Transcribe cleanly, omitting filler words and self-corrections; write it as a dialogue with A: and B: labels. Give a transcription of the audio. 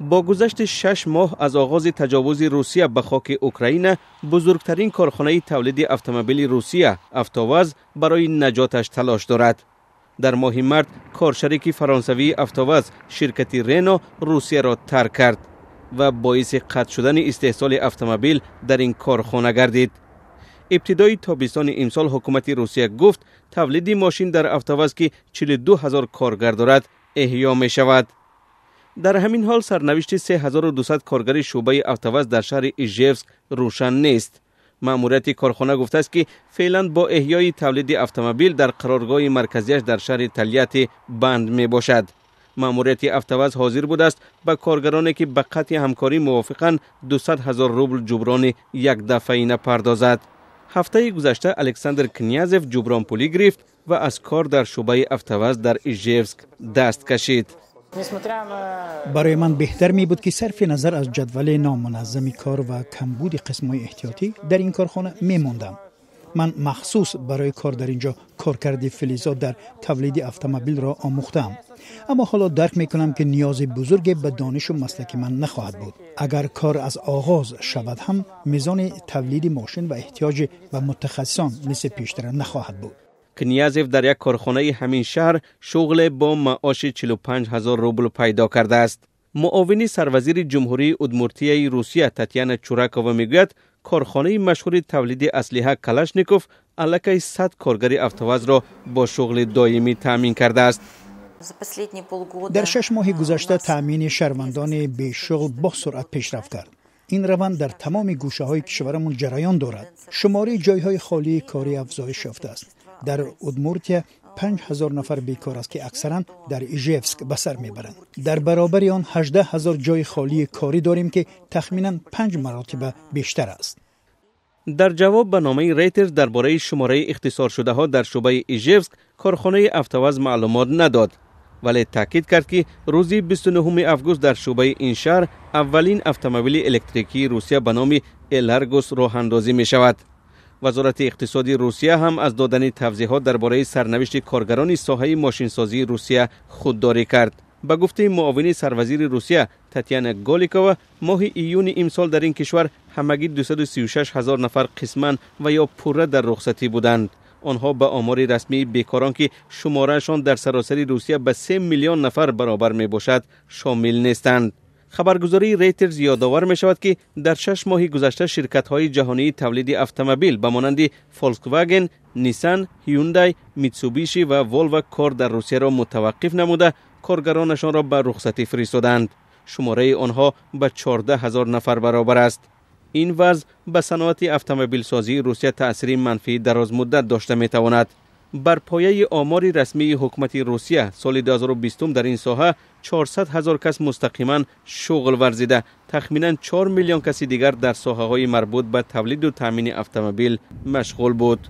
A: Бо гузашти 6 моҳ аз оғози таҷовузи Русия ба хоки Украина, бузургтарин корхонаи тавлиди автомобили Русия, АвтоВАЗ, барои наҷоташ талош дорад. Дар моҳи март коршарики фаронсавии АвтоВАЗ, ширкати Рено, Русияро тарк кард ва боиси қатъ шудани истеҳсоли автомобил дар ин корхона гардид. Ибтидои тобистони имсол ҳукумати Русия гуфт, тавлиди мошин дар АвтоВАЗ, ки 42 ҳазор коргар дорад, эҳё мешавад. Дар ҳамин ҳол сарнавишти 3200 коргари шӯъбаи АвтоВАЗ дар шаҳри Ижевск рӯшан нест. Маъмурияти корхона гуфтааст, ки феълан бо эҳёи тавлиди автомобил дар қароргоҳи марказияш дар шаҳри Тольятти банд мебошад. Маъмурияти АвтоВАЗ ҳозир будааст ба коргароне, ки ба қатъи ҳамкорӣ мувофиқанд, 200 ҳазор рубл ҷуброни якдафъаина пардозад. Ҳафтаи гузашта Александр Князев ҷубронпулӣ гирифт ва аз кор дар шӯъбаи АвтоВАЗ дар Ижевск даст кашид.
B: Барои ман беҳтар мебуд, ки сарфи назар аз ҷадвали номуназзами кор ва камбуди қисмҳои эҳтиётӣ дар ин корхона мемондам. Ман махсус барои кор дар ин ҷо коркарди филизот дар тавлиди автомобилро омӯхтаам, аммо ҳоло дарк мекунам, ки ниёзи бузурге ба донишу маслаки ман нахоҳад буд. Агар кор аз оғоз шавад ҳам, мизони тавлиди мошин ва эҳтиёҷи ба мутахассисон мисли пештара нахоҳад буд.
A: Князев дар як корхонаи ҳамин шаҳр шуғле бо маоши 45 ҳазор рубл пайдо кардааст. Муовини сарвазири Ҷумҳурии Удмуртияи Русия Татьяна Чуракова мегӯяд, корхонаи машҳури тавлиди аслиҳа Калашников аллакай 100 коргари АвтоВАЗро бо шуғли доимӣ таъмин кардааст.
B: Дар 6 моҳи гузашта таъмини шаҳрвандони бешуғл бо суръат пешрафт кард. Ин раванд дар тамоми гӯшаҳои кишварамон ҷараён дорад. Шумораи ҷойҳои холии корӣ афзоиш ёфтааст. Дар Удмуртия 5000 нафар бекор аст, ки аксаран дар Ижевск ба сар мебаранд. Дар баробари он 18 000 ҷойи холии корӣ дорем, ки тахминан панҷ маротиба бештар аст.
A: Дар ҷавоб ба номаи Рейтерс дар бораи шумораи ихтисоршудаҳо дар шӯъбаи Ижевск, корхонаи АвтоВАЗ маълумот надод, вале таъкид кард, ки рӯзи 29 август дар шӯъбаи ин шаҳр аввалин автомобили электрикии Русия ба номи Эларгус роҳандозӣ мешавад. Вазорати иқтисоди Русия ҳам аз додани тавзеҳот дар бораи сарнавишти коргарони соҳаи мошинсозии Русия худдорӣ кард. Ба гуфтаи муовини сарвазири Русия Татьяна Голикова, моҳи июни имсол дар ин кишвар ҳамагӣ 236 ҳазор нафар қисман ва ё пурра дар рухсатӣ буданд. Онҳо ба омори расмии бекорон, ки шумораашон дар саросари Русия ба 3 миллион нафар баробар мебошад, шомил нестанд. Хабаргузории Рейтерз ёдовар мешавад, ки дар 6 моҳи гузашта ширкатҳои ҷаҳонии тавлиди автомобил ба монанди Фольксваген, Ниссан, Ҳюндай, Митсубиши ва Волво кор дар Русияро мутаваққиф намуда, коргаронашонро ба рухсатӣ фиристоданд. Шумораи онҳо ба 14 ҳазор нафар баробар аст. Ин вазъ ба саноати автомобилсозии Русия таъсири манфии дарозмуддат дошта метавонад. Бар пояи омори расмии ҳукумати Русия, соли 2020 дар ин соҳа 400 ҳазор кас мустақиман шуғл варзида, тахминан 4 миллион каси дигар дар соҳаҳои марбут ба тавлиду таъмини автомобил машғул буд.